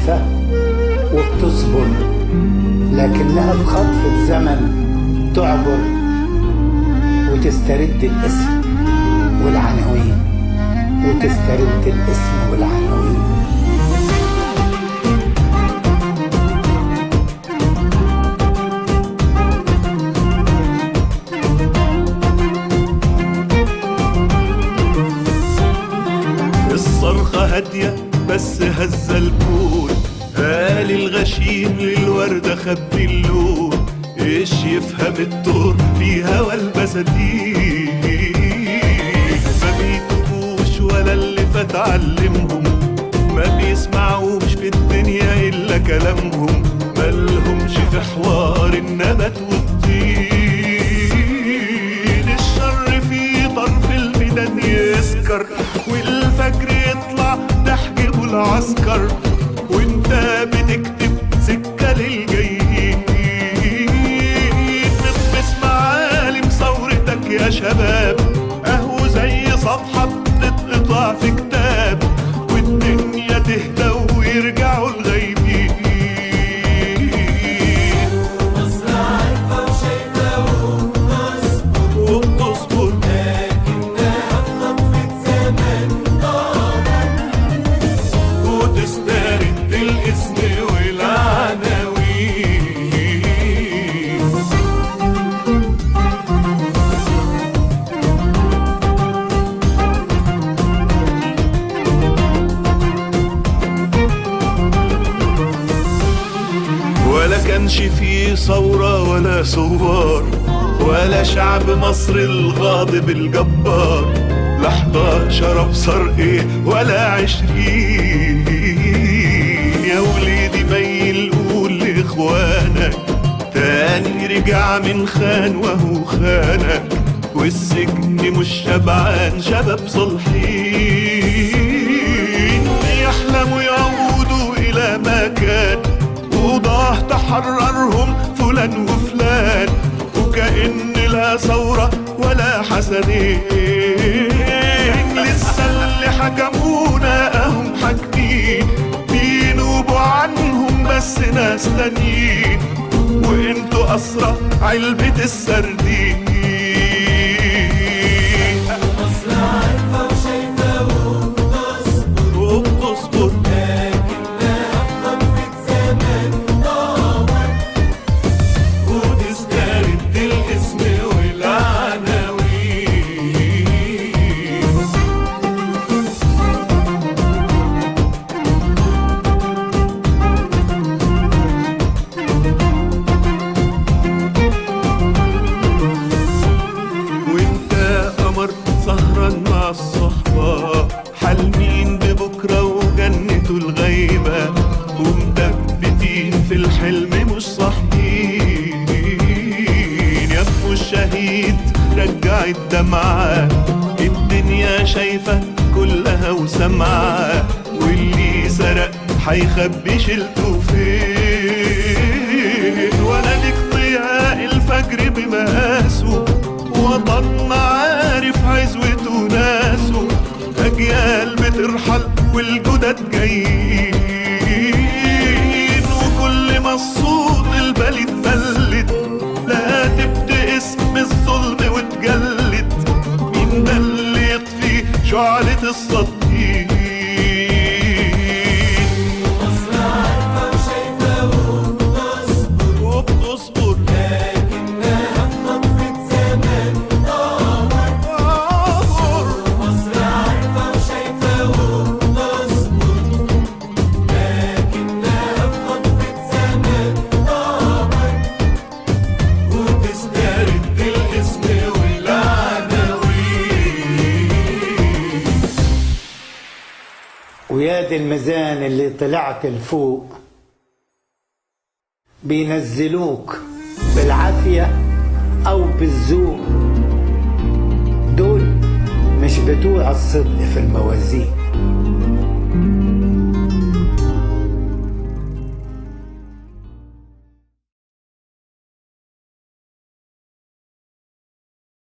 عارفة وبتصبر، لكنها في خطف الزمن تعبر وتسترد الاسم والعناوين، وتسترد الاسم والعناوين. الصرخة هادية بس هز الكون، قال الغشيم للوردة خبي اللون، ايش يفهم الطور في هوى البساتين؟ ما بيتوبوش ولا اللي فات علمهم، ما بيسمعوش في الدنيا إلا كلامهم، مالهمش في حوار النبات والطين. الشر في طرف الميدان يسكر، والفجر يطلع تحجبه العسكر، وانت بتكتب سكة للجايين. اطمس معالم ثورتك يا شباب، اهو زي صفحة بتتقطع في كتاب، والدنيا تهدى ويرجعوا الغايبين. مصر عارفة وشايفة وبتصبر، وبتصبر لكنها في خطفة زمن طابر، وتسترد الاسم والعناوين. ولا كانش فيه ثورة ولا ثوار، ولا شعب مصر الغاضب الجبار، لا 11 ابصر ايه ولا 20. يا وليدي ميل قول لاخوانك، تاني رجع من خان وهو خانك، والسجن مش شبعان شباب صالحين، يحلموا يعودوا الى ما كان، وضاه تحررهم فلان وفلان، وكأن لا ثورة ولا حسنين. لسه اللي حكمونا اهم حاكمين، بينوبوا عنهم بس ناس تانيين، وانتوا أسرى علبة السردين. مصر عارفة وشايفة وبتصبر، وبتصبر لكنها في خطفة زمن طابر، وتسترد الاسم والعناوين. وانت قمر سهران مع الصحبة، حالمين ببكرة وجنته الغيبة، ومثبتين في الحلم مش صاحيين. يا ابو الشهيد رجع الدمعة، الدنيا شايفة كلها وسمعة، واللي سرق حيخبي شيلته فين؟ ولا لك ضياء الفجر بمقاسه، وطن عارف عزوته ناسه، أجيال بترحل والجدد جايين، وكل ما الصوت البلد بلد، لا تبتئس من الظلم وتجلد، مين ده اللي يطفي شعلة الصديق؟ مصر عارفة وشايفة وبتصبر، وبتصبر لكنها في خطفة زمن طابر، مصر عارفة وشايفة وبتصبر، لكنها في خطفة زمن طابر، وتسترد الاسم والعناوين. ويا دي الميزان اللي طلعت لفوق، بينزلوك بالعافية أو بالذوق، دول مش بتوع الصدق في الموازين.